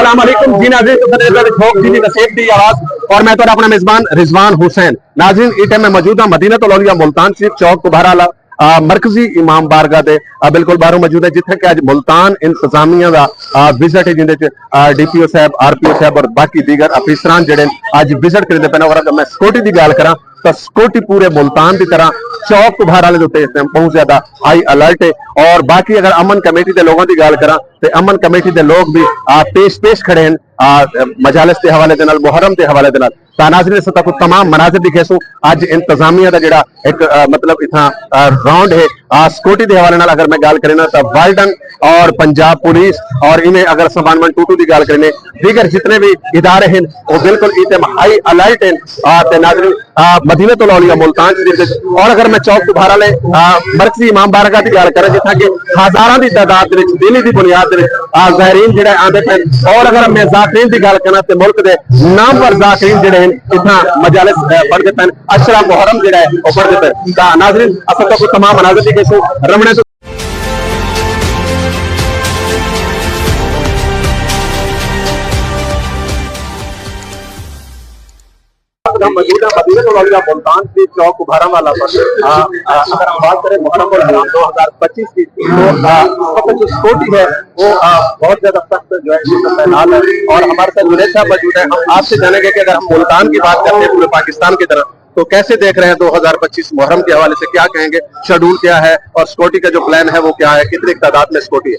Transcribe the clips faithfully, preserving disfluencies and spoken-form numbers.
السلام علیکم جی ناظرین، تساں ݙیکھ رہے ہو ٹی وی وسیب دی آواز اور میں تہاݙا اپݨا میزبان رضوان حسین۔ ناظرین، ایں ٹائم میں موجود ہاں مدینۃ الاولیاء ملتان شریف چوک کبھارا والا، آ، مرکزی امام بارگاہ دے، آ، بالکل ٻاہروں موجود ہے، جتھاں کہ اڄ ملتان انتظامیہ دا، آ، وزٹ ہے، جیندے وچ، آ، ڈی پی او صاحب، آر پی او صاحب اور باقی دیگر افیسران جیڑھے ہن، اڄ وزٹ کریندے پئے ہن۔ اور اگر میں سیکورٹی دی ڳالھ کراں، تاں سیکورٹی پورے ملتان دی طرح چوک کبھارا والے دے اتے اس ٹائم بہت زیادہ ہائی الرٹ ہے۔ اور باقی اگر امن کمیٹی دے لوگاں دی ڳالھ کراں تے امن کمیٹی دے لوگ بھی، آ، پیش پیش کھڑے ہن، آ، مجالس دے حوالے دے نال، محرم دے حوالے دے نال۔ تاں ناظرین، اساں تہاکوں تمام مناظر ݙکھیسوں۔ اڄ انتظامیہ دا جیڑھا ہک، آ، مطلب اتھاں، آ، راؤنڈ ہے، آ، سیکورٹی دے حوالے نال اگر میں ڳالھ کرینداں تاں والڈن اور پنجاب پولیس اور ایویں اگر اساں ون ون ٹو ٹو دی ڳالھ کریندے، دیگر جتنے بھی ادارے ہن، وہ بالکل ایں ٹائم ہائی الرٹ ہن۔ آ، تے ناظرین، آ، مدینۃ الاولیاء ملتان شریف دے وچ، اور اگر میں چوک کبھارا والے، آ، مرکزی امام بارگاہ دی ڳالھ کراں، جتھاں کہ ہزاراں دی تعداد دے وچ دینی دی بنیاد دے وچ، آ، زائرین جیڑھے آندے پئے ہن، اور اگر میں ذاکرین دی ڳالھ کراں تے ملک دے نامور ذاکرین جیڑھے ہن، اتھاں مجالس، آ، پڑھدے پئے ہن، عشرہ محرم جیڑھا ہے، وہ پڑھدے پئے ہن۔ تاں ناظرین، اساں تہاکوں تمام مناظر ݙکھیسوں، رمنے توں ہم موجود ہیں مدینۃ الاولیاء ملتان شریف چوک کبھارا والا پر۔ آ، آ، اگر ہم بات کریں محرم الحرام دو ہزار پچیس کی، تو، آ، اس وقت جو سیکورٹی ہے، وہ، آ، بہت زیادہ سخت جو ہے، اس وقت تعینات ہے۔ اور ہمارے ساتھ جنید صاحب موجود ہیں، ہم آپ سے جانیں گے کہ اگر ہم ملتان کی بات کرتے ہیں پورے پاکستان کی طرح، تو کیسے دیکھ رہے ہیں دو ہزار پچیس محرم کے حوالے سے، کیا کہیں گے، شیڈول کیا ہے اور سیکورٹی کا جو پلان ہے وہ کیا ہے، کتنی تعداد میں سیکورٹی ہے؟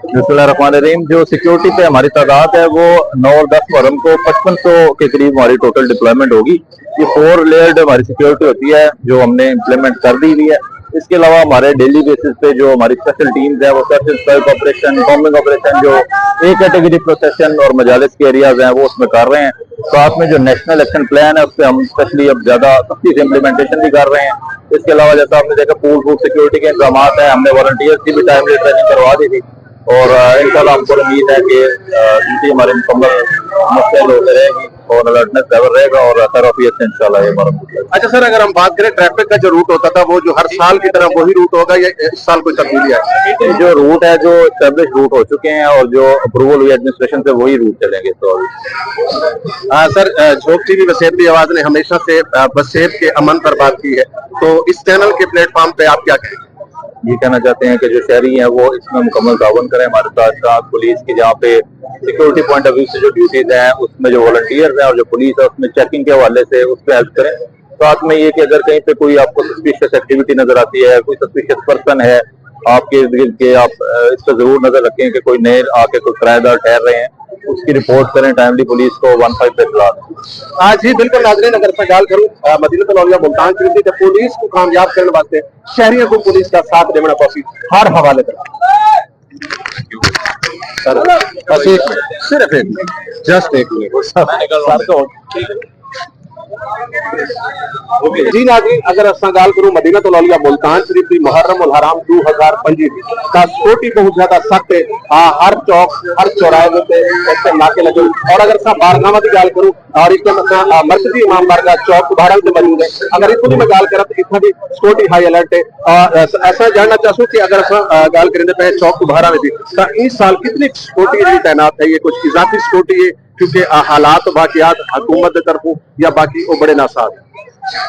بسم اللہ الرحمن الرحیم۔ جو سیکیورٹی پہ ہماری تعداد ہے، وہ نو اور دس محرم کو پچپن سو کے قریب ہماری ٹوٹل ڈپلائمنٹ ہوگی۔ یہ فور لیئرڈ ہماری سیکیورٹی ہوتی ہے، جو ہم نے امپلیمنٹ کر دی ہوئی ہے۔ اس کے علاوہ ہمارے ڈیلی بیسس پہ جو ہماری اسپیشل ٹیمز ہیں، وہ search and strike operation, combing operation, جو اے کیٹیگری پروسیشن اور مجالس کے ایریاز ہیں، وہ اس میں کر رہے ہیں۔ ساتھ میں جو نیشنل ایکشن پلان ہے، اس پہ ہم اسپیشلی اب زیادہ سختی سے امپلیمنٹیشن بھی کر رہے ہیں۔ اس کے علاوہ جیسا آپ نے دیکھا، پول فوڈ سیکیورٹی کے انتظامات ہیں، ہم نے والنٹیئرز کی بھی ٹائملی ٹریننگ کروا دی تھی، اور، آ، انشاءاللہ ہم کو امید ہے کہ، آ، ڈیوٹی ہماری مکمل مستعد ہوتے رہے گی اور الرٹنس لیول رہے گا اور خیر عافیت سے انشاءاللہ یہ محرم گزرے گا۔ اچھا سر، اگر ہم بات کریں ٹریفک کا جو روٹ ہوتا تھا، وہ جو ہر سال کی طرح وہی روٹ ہوگا یا اس سال کوئی تبدیلی ہے؟ یہ جو روٹ ہے، جو اسٹیبلش روٹ ہو چکے ہیں اور جو اپروول ہوئی ایڈمنسٹریشن سے، وہی روٹ چلیں گے۔ تو ابھی ہاں سر، آ، جھوک ٹی وی وسیب دی آواز نے ہمیشہ سے، آ، وسیب کے امن پر بات کی ہے، تو اس چینل کے پلیٹ فارم پہ آپ کیا کہیں گے؟ یہ کہنا چاہتے ہیں کہ جو شہری ہیں، وہ اس میں مکمل تعاون کریں ہمارے ساتھ ساتھ۔ پولیس کی جہاں پہ سیکیورٹی پوائنٹ آف ویو سے جو ڈیوٹیز ہیں، اس میں جو والنٹیئرز ہیں اور جو پولیس ہے، اس میں چیکنگ کے حوالے سے اس پہ ہیلپ کریں۔ ساتھ میں یہ کہ اگر کہیں پہ کوئی آپ کو سسپیشس ایکٹیویٹی نظر آتی ہے، کوئی سسپیشس پرسن ہے آپ کے ارد گرد کے، آپ، آ، اس پہ ضرور نظر رکھیں کہ کوئی نئے آ کے کوئی کرایہ دار ٹھہر رہے ہیں، اس کی رپورٹ کریں ٹائملی پولیس کو، ون فائیو پہ اطلاع دیں۔ آ، جی بالکل ناظرین، اگر میں ڳالھ کروں، آ، مدینۃ الاولیاء ملتان شریف دی، تے پولیس کو کامیاب کرنے واسطے شہریوں کو پولیس کا ساتھ ݙیوݨا پوسی ہر حوالے تے۔ سر، بس ایک منٹ، صرف ایک منٹ، جسٹ ایک منٹ۔ سر، سر تو جی ناظرین، اگر اساں ڳالھ کروں مدینۃ الاولیاء ملتان شریف دی محرم الحرام دو ہزار پنجی دی، تاں سیکیورٹی بہت زیادہ سخت ہے۔ آ، ہر چوک، ہر چوراہے دے تے اتھے ناکے لڳے۔ اور اگر اساں بارگاہاں دی ڳالھ کروں، اور اتھے اساں، آ، مرکزی امام بارگاہ چوک کبھارا تے موجود ہے۔ اگر اتھوں دی میں ڳالھ کراں تاں اتھاں دی سیکیورٹی ہائی الرٹ ہے۔ آ، اس-، اساں جاننا چاہسوں کہ اگر اساں، آ، ڳالھ کریندے پئے چوک کبھارا دی، تاں اس سال کتنی سیکیورٹی جیڑھی تعینات ہے، یہ کچھ اضافی سیکیورٹی ہے؟ کیونکہ، آ، حالات و واقعات حکومت دی طرفوں یا باقی او بڑے ناساز ہیں۔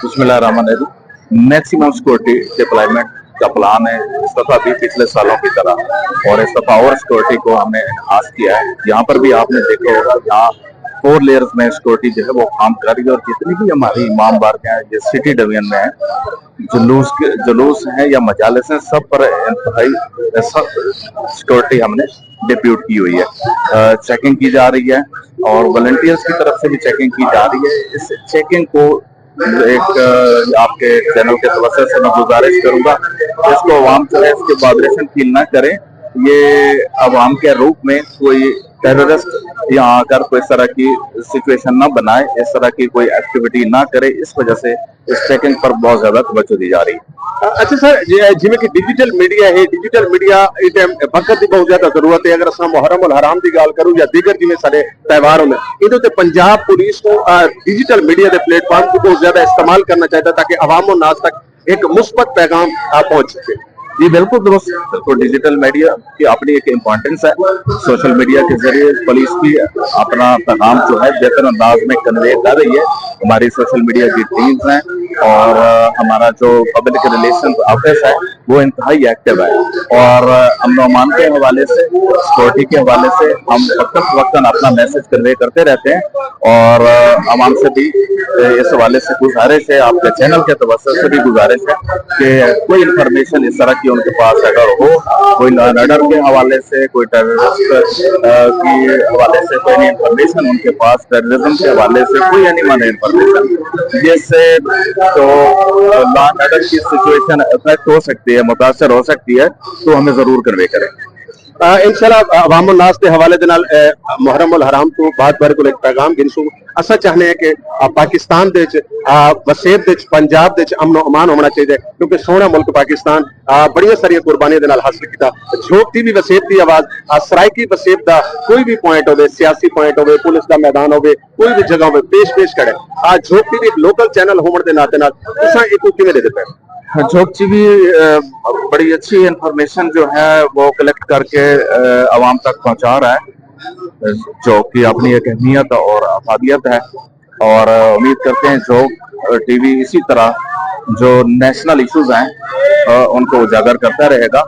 بسم اللہ الرحمن الرحیم۔ میکسیمم سیکورٹی ڈپلائمنٹ کا پلان ہے اس دفعہ بھی پچھلے سالوں کی طرح، اور اس دفعہ اور سیکورٹی کو ہم نے انہانس کیا ہے۔ یہاں پر بھی آپ نے دیکھا ہوگا، یہاں فور لیئرز میں سیکورٹی جو ہے وہ کام کر رہی ہے، اور جتنی بھی ہماری امام بارگاہیں ہیں، یہ سٹی ڈویژن میں ہیں، جلوس کے، جلوس ہیں یا مجالس ہیں، سب پر انتہائی سخت سیکورٹی ہم نے ڈپیوٹ کی ہوئی ہے۔ آ، چیکنگ کی جا رہی ہے اور والنٹیئرز کی طرف سے بھی چیکنگ کی جا رہی ہے۔ اس چیکنگ کو ایک، آ، آپ کے چینل کے توسط سے میں گزارش کروں گا، اس کو عوام جو ہے اس کی وائبریشن فیل نہ کریں۔ یہ عوام کے روپ میں کوئی ٹیررسٹ یہاں آ کر کوئی اس طرح کی سچویشن نہ بنائے، اس طرح کی کوئی ایکٹیویٹی نہ کرے، اس وجہ سے اس چیکنگ پر بہت زیادہ توجہ دی جا رہی ہے۔ اچھا سر، جی، جیویں کہ ڈیجیٹل میڈیا ہے، ڈیجیٹل میڈیا اس ٹائم وقت دی بہت زیادہ ضرورت ہے۔ اگر اساں محرم الحرام دی ڳالھ کروں یا دیگر جیویں سارے تہوار ہوندے، ایندے تے پنجاب پولیس کو، آ، ڈیجیٹل میڈیا دے پلیٹ فارم کو بہت زیادہ استعمال کرنا چاہیے تاکہ عوام الناس تک ایک مثبت پیغام، آ، پہنچ سکے۔ جی بالکل درست، بالکل ڈیجیٹل میڈیا کی اپنی ایک امپورٹنس ہے۔ سوشل میڈیا کے ذریعے پولیس بھی اپنا پیغام جو ہے بہتر انداز میں کنوے کر رہی ہے۔ ہماری سوشل میڈیا کی ٹیمز ہیں اور ہمارا جو پبلک ریلیشن آفس ہے وہ انتہائی ایکٹیو ہے، اور امن و امان کے حوالے سے، سیکورٹی کے حوالے سے ہم وقتاً فوقتاً اپنا میسج کنوے کرتے رہتے ہیں۔ اور عوام سے بھی اس حوالے سے گزارش ہے، آپ کے چینل کے توسط سے بھی گزارش ہے کہ کوئی انفارمیشن اس طرح کی ان کے پاس اگر ہو، کوئی لا اینڈ آرڈر کے حوالے سے، کوئی ٹیررسٹ کے حوالے سے کوئی انفارمیشن ان کے پاس، ٹیررزم کے حوالے سے کوئی اینی ون انفارمیشن، جس سے تو لا اینڈ آرڈر کی سچویشن افیکٹ ہو سکتی ہے، متاثر ہو سکتی ہے، تو ہمیں ضرور کنوے کریں۔ انشاءاللہ عوام الناس دے حوالے دے نال محرم الحرام تو بعد بارے کول ایک پیغام گھنسوں۔ اساں چاہنے ہیں کہ پاکستان دے وچ، وسیب دے وچ، پنجاب دے وچ امن و امان ہونا چاہیے، کیونکہ سوہنا ملک پاکستان بڑیاں ساریاں قربانیاں دے نال حاصل کیتا۔ جھوک ٹی وی وسیب دی آواز، سرائیکی وسیب دا کوئی بھی پوائنٹ ہوے، سیاسی پوائنٹ ہوے، پولیس دا میدان ہوے، کوئی بھی جگہ ہوے، پیش پیش کرے۔ جھوک ٹی وی ایک لوکل چینل ہوون دے ناطے نال تساں ایکوں کیویں ڈیدے پے؟ جھوک ٹی وی بڑی اچھی انفارمیشن جو ہے وہ کلیکٹ کر کے عوام تک پہنچا رہا ہے، جو کہ اپنی ایک اہمیت اور افادیت ہے، اور امید کرتے ہیں جھوک ٹی وی اسی طرح جو نیشنل ایشوز ہیں ان کو اجاگر کرتا رہے گا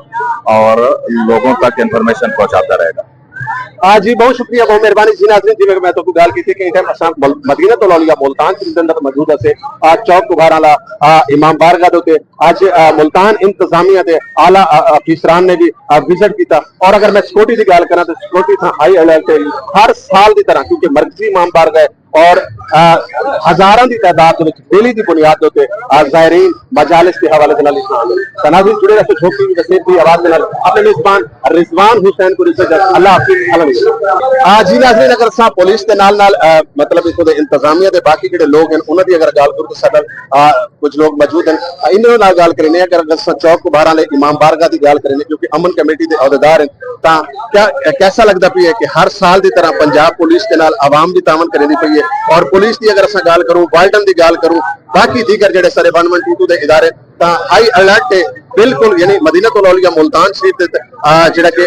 اور لوگوں تک انفارمیشن پہنچاتا رہے گا۔ آ جی بہت شکریہ، بہت مہربانی جی ناظرین، جی میں تو گال کی تھی کہ ٹائم اساں مدینہ تو لولیا ملتان کے اندر موجود ہے، آ چوک کبھارا لا امام بارگاہ دے، آج ملتان انتظامیہ دے اعلیٰ افیسران نے بھی وزٹ کیتا۔ اور اگر میں سیکورٹی دی گال کراں تو سیکورٹی تھا ہائی الرٹ ہے، ہر سال دی طرح، کیونکہ مرکزی امام بارگاہ ہے اور ہزاراں دی تعداد وچ ڈیلی دی بنیاد تے زائرین مجالس کے حوالے نال اتھاں آندے۔ تاں ناظرین جڑے رہو جھوک ٹی وی وسیب دی آواز نال، اپنے میزبان رضوان حسین کو رسے جس اللہ حافظ الحمد۔ آ جی ناظرین، اگر اساں پولیس دے نال نال مطلب اتھوں دے انتظامیہ دے باقی جڑے لوگ ہیں انہاں دی اگر گال کروں تو ساڈا کچھ لوگ موجود ہیں، انہاں نال گال کرینے۔ اگر اساں چوک کبھارا لے امام بارگاہ دی گال کرینے، کیونکہ امن کمیٹی دے عہدیدار ہیں، تاں کیا کیسا لگدا پیا ہے کہ ہر سال دی طرح پنجاب پولیس دے نال عوام بھی تعاون کریندی پئی ہے؟ اور پولیس دی اگر اساں گال کروں، والٹن دی گال کروں، باقی دیگر جڑے سارے ون ون ٹو ٹو دے ادارے تاں ہائی الرٹ ہے بالکل، یعنی مدینہ الاولیاء ملتان شریف دے جڑا کہ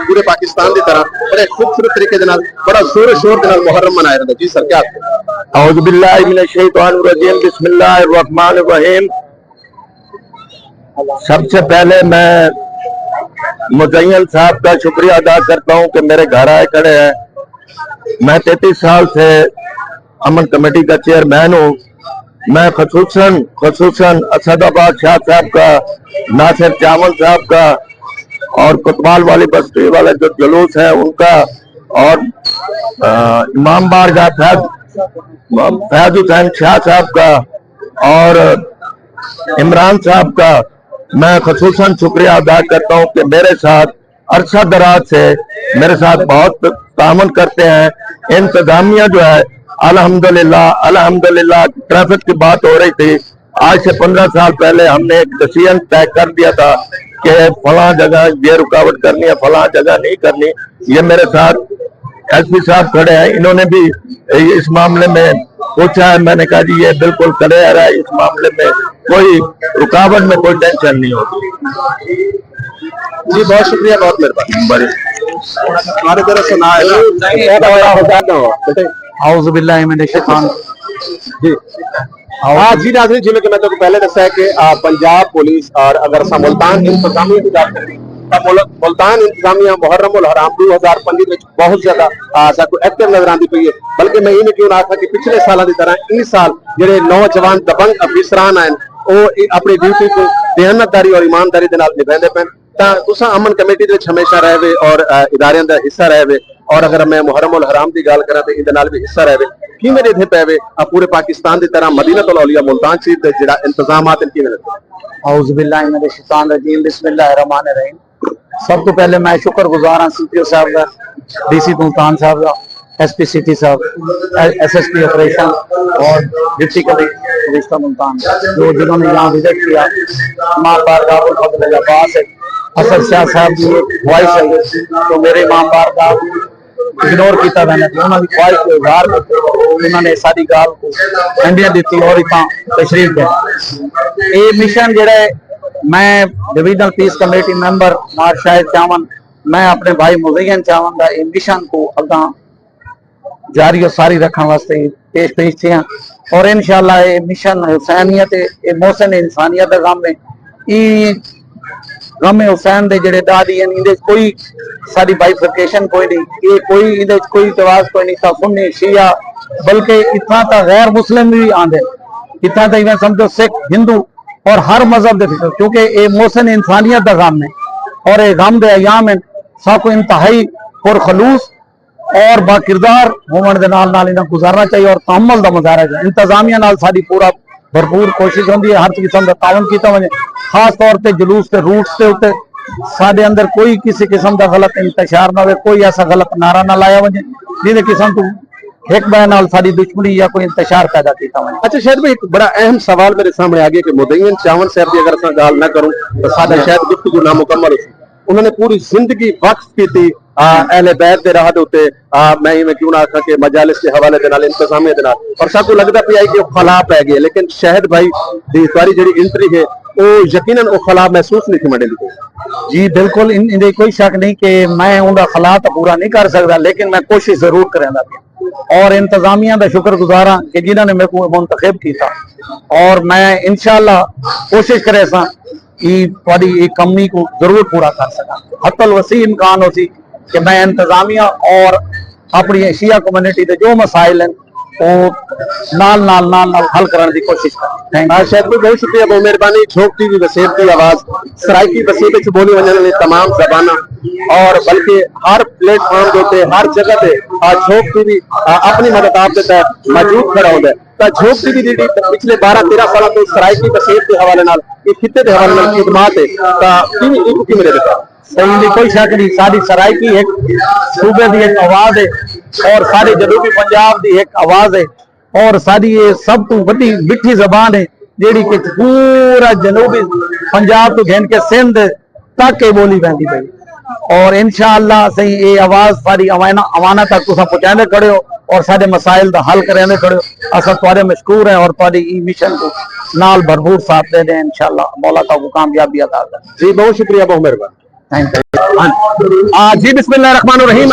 پورے پاکستان دی طرح بڑے خوبصورت طریقے دے نال بڑا زور و شور دے نال محرم منایا جاندا۔ جی سر، کیا؟ اعوذ باللہ من الشیطان الرجیم، بسم اللہ الرحمن الرحیم۔ سب سے پہلے میں مزین صاحب کا شکریہ ادا کرتا ہوں کہ میرے گھر آئے کھڑے ہیں۔ میں تینتیس سال سے امن کمیٹی کا چیئرمین ہوں۔ میں خصوصاً خصوصاً اسد آباد شاہ صاحب کا، ناصر جاون صاحب کا اور کوتوال والی بستی والے جو جلوس ہے ان کا اور امام بارگاہ فیض حسین شاہ صاحب کا اور عمران صاحب کا میں خصوصاً شکریہ ادا کرتا ہوں کہ میرے ساتھ عرصہ دراز سے میرے ساتھ بہت تعاون کرتے ہیں۔ انتظامیہ جو ہے الحمدللہ الحمدللہ، ٹریفک کی بات ہو رہی تھی، آج سے پندرہ سال پہلے ہم نے ایک ڈسیزن طے کر دیا تھا کہ فلاں جگہ یہ رکاوٹ کرنی ہے، فلاں جگہ نہیں کرنی۔ یہ میرے ساتھ ایس پی صاحب کھڑے ہیں، انہوں نے بھی اس معاملے میں پوچھا ہے۔ میں نے کہا جی یہ بالکل کلیئر ہے، اس معاملے میں کوئی رکاوٹ میں کوئی ٹینشن نہیں ہوتی۔ جی بہت شکریہ، بہت مہربانی۔ بڑے ہمارے طرف سے نہ ہے۔ اعوذ باللہ من الشیطان۔ جی ہاں جی ناظرین، جی میں کہ میں تو پہلے دسا ہے کہ پنجاب پولیس اور اگر اساں ملتان انتظامیہ کی بات کریں تو ملتان انتظامیہ محرم الحرام دو ہزار پنجی وچ بہت زیادہ ساکو ایکٹیو نظر آندی پئی ہے، بلکہ میں یہ کیوں نہ آکھاں کہ پچھلے سالاں دی طرح اس سال جڑے نوجوان دبنگ افیسران آئے او اپنی ڈیوٹی کو دیانتداری اور ایمانداری دے نال نبھیندے پئے۔ تاں تساں امن کمیٹی دے وچ ہمیشہ رہے وے اور اداریاں دا حصہ رہے وے، اور اگر میں محرم الحرام دی گال کراں تے ایندے نال وی حصہ رہے وے، کیویں ڈیدھے پئے وے پورے پاکستان دی طرح مدینۃ الاولیاء ملتان شریف دے جڑا انتظامات ہیں کیویں لگدے؟ اعوذ باللہ من الشیطان الرجیم، بسم اللہ الرحمن الرحیم۔ سب تو پہلے میں شکر گزار ہاں سی پی او صاحب دا، ڈی سی ملتان صاحب دا، ایس پی سٹی صاحب، ایس ایس پی آپریشن اور ڈپٹی کمشنر ملتان جو جنہوں نے یہاں وزٹ کیا۔ امام بارگاہ الفضل عباس ہے، حسن شاہ صاحب کی ایک خواہش ہے تو میرے امام بارگاہ اگنور کیتا ویندے، انہاں دی خواہش کو اظہار کرتے انہاں نے ساری گال کو اہمیت دیتی اور اتنا تشریف دے۔ یہ مشن جڑا ہے میں ڈویژنل پیس کمیٹی ممبر مار شاہد چاون، میں اپنے بھائی مزین چاون دا اے مشن کو اگاں جاری و ساری رکھن واسطے پیش پیش تھیاں۔ اور انشاءاللہ اے مشن حسینیت ہے، اے محسن انسانیت دا غم ہے۔ ای غم حسین دے جڑے دادی ہیں، ایندے وچ کوئی ساری بائیفرکیشن کوئی نہیں، اے کوئی ایندے وچ کوئی اعتراض کوئی نہیں، تا سنی شیعہ، بلکہ اتھاں تا غیر مسلم بھی آندے، اتھاں تا ایویں سمجھو سکھ، ہندو اور ہر مذہب دے فکر، کیونکہ اے محسن انسانیت دا غم ہے اور اے غم دے ایام ہیں، ساکو انتہائی پرخلوص اور با کردار ہووݨ دے نال نال انہاں گزارنا چاہیے اور تحمل دا مظاہرہ چاہیے۔ انتظامیہ نال ساݙی پورا بھرپور کوشش ہوندی ہے ہر قسم دا تعاون کیتا ونڄے، خاص طور تے جلوس تے روٹس دے اتے ساݙے اندر کوئی کسی قسم دا غلط انتشار نہ ہوئے، کوئی ایسا غلط نعرہ نہ لایا ونڄے جیندے قسم توں ہک ٻئے نال ساݙی دشمنی یا کوئی انتشار پیدا کیتا ونڄے۔ اچھا شاہد بھائی، ہک بڑا اہم سوال میرے سامنے آ گیا کہ مدین چاون صاحب دی اگر اساں ڳالھ نہ کروں تو ساݙا شاید گفتگو نامکمل ہو سی۔ انہاں نے پوری زندگی وقف کیتی، آ، اہل بیت دے راہ دے اتے، آ، میں ایویں کیوں نہ آکھاں کہ مجالس دے حوالے دے نال، انتظامیہ دے نال، اور ساکوں لڳدا پیا ہے کہ او خلا پے ڳئے، لیکن شاہد بھائی دی تہاݙی جڑی انٹری ہے، او یقیناً او خلا محسوس نہیں تھی منڈے۔ جی بالکل، ان، ان دے کوئی شک نہیں کہ میں اوندا خلا تو پورا نہیں کر سکدا، لیکن میں کوشش ضرور کریندا پیا اور انتظامیہ دا شکر گزار ہاں کہ جنہاں نے میرے کو منتخب کیتا، اور میں انشاءاللہ کوشش کرے ساں ای تہاݙی ای کمی کو ضرور پورا کر سکاں۔ حتی الوسیع امکان ہوسی کہ میں انتظامیہ اور اپݨی شیعہ کمیونٹی دے جو مسائل ہیں، او نال نال، نال نال حل کرݨ دی کوشش کراں۔ Think U. آ، شاہد بھائی، بہت شکریہ، بہت مہربانی۔ جھوک ٹی وی وسیب دی آواز سرائیکی وسیب وچ ٻولے ونڄݨ والے تمام زباناں اور بلکہ ہر پلیٹ فارم دے اتے ہر جگہ تے، آ، جھوک ٹی وی، آ، اپݨی مدد آپ دے تحت موجود کھڑا ہوندا ہے۔ تاں جھوک ٹی وی دی پچھلے بارہ تیرہ سالاں توں سرائیکی وسیب دے حوالے نال، اس خطے دے حوالے نال خدمات ہے، تاں کیویں، ایکوں کیویں ݙیکھدے پئے؟ سئیں، دی کوئی شک نہیں، ساݙی سرائیکی ہک صوبے دی ہک آواز ہے اور ساݙے جنوبی پنجاب دی ہک آواز ہے اور ساݙی اے سب توں وݙی مٹھی زبان ہے، جیڑھی کہ پورا جنوبی پنجاب توں گھن کے سندھ تک اے ٻولی ویندی پئی۔ اور انشاءاللہ سئیں، اے آواز ساݙی اوانا-، اوانا تک تساں پہنچائیندے کھڑے ہو اور ساݙے مسائل دا حل کریندے کھڑے ہو۔ اساں تہاݙے مشکور ہیں اور تہاݙی ایں مشن کو نال بھرپور ساتھ ݙیندے ہیں۔ انشاءاللہ مولا تہاکوں کامیابی عطا کرے۔ جی، بہت شکریہ، بہت مہربانی۔ Think U. ہاں۔ آ، جی، بسم اللہ الرحمن الرحیم۔